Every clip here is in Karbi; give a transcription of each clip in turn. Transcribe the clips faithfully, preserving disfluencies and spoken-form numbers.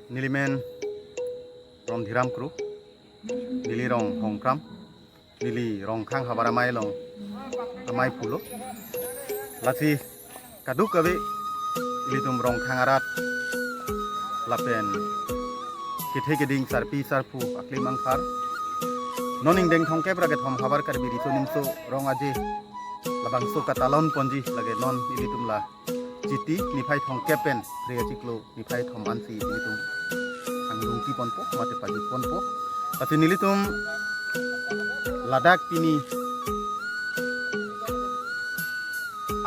Neli men Rondhiram Kro, neli rong Hongkram, neli Rongkhang havar amei along amei pulo. Lasi kadokave ilitum Rongkhang arat lapen kethe keding sarpi sarpo aklim angphar, non ingdeng thomkep ra kethom havar Karbi Riso Nimso Rong Aje labangso katalon ponji lake non ilitum la Chiti niphai thomkep pen Phre achiklo niphai thom ansi nelitum angdungti ponpo mate pajut ponpo. Lasi nelitum ladak pini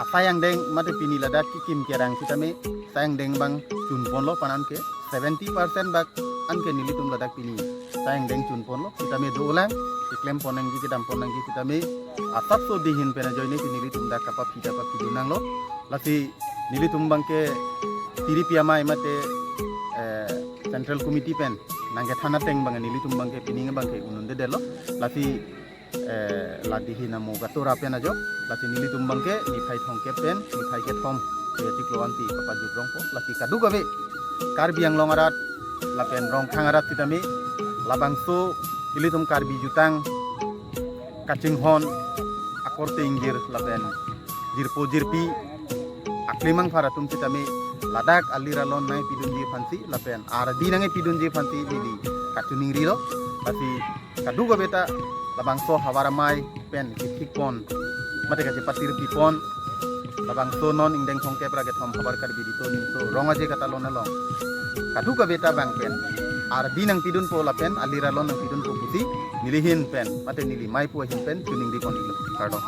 asai angdeng mate pini ladak kekim kerang sitame sai angdeng abang chun ponlo, pan anke seventy percent bak anke nelitum ladak pini sai angdeng chun ponlo, sitame dolang keklem pon nangji kedam pon nangji sitame asapso dihin pen ajoine si nelitum dak kapaphi kapaphi dun nanglo. Lasi nelitum abangke tiripi amei mate, eh, Central Committee pen nangkethan ateng abang nelitum abangke pining abangke un-un-edetlo. Lasi, eh, la dihin amo katora pen ajo. Lasi nelitum abangke niphai thomkep pen niphai kethom Phre achiklo ansi kapajut rongpo. Lasi kadokave Karbi Anglong arat lapen Rongkhang arat sitame labangso ilitum Karbi jutang kachinghon akorte ingjir lapen jirpo jirpi aklim angphar atum sitame ladak alir alon nangpidunji aphansi lapen ardi nangpidunji aphansi neli kachiningrilo. Lasi kadokave ta labangso havar amei pen kethik pon mate kachepatirpi pon labangso non ingdeng thomkep ra kethom havar Karbi Riso Nimso Rong Aje katalon along kadokave ta abang pen ardi nangpidunpo lapen alir alon nangpidunpo pusi nelihin pen mate neli mei pu ahin pen chiningri pon iklo. Kardom.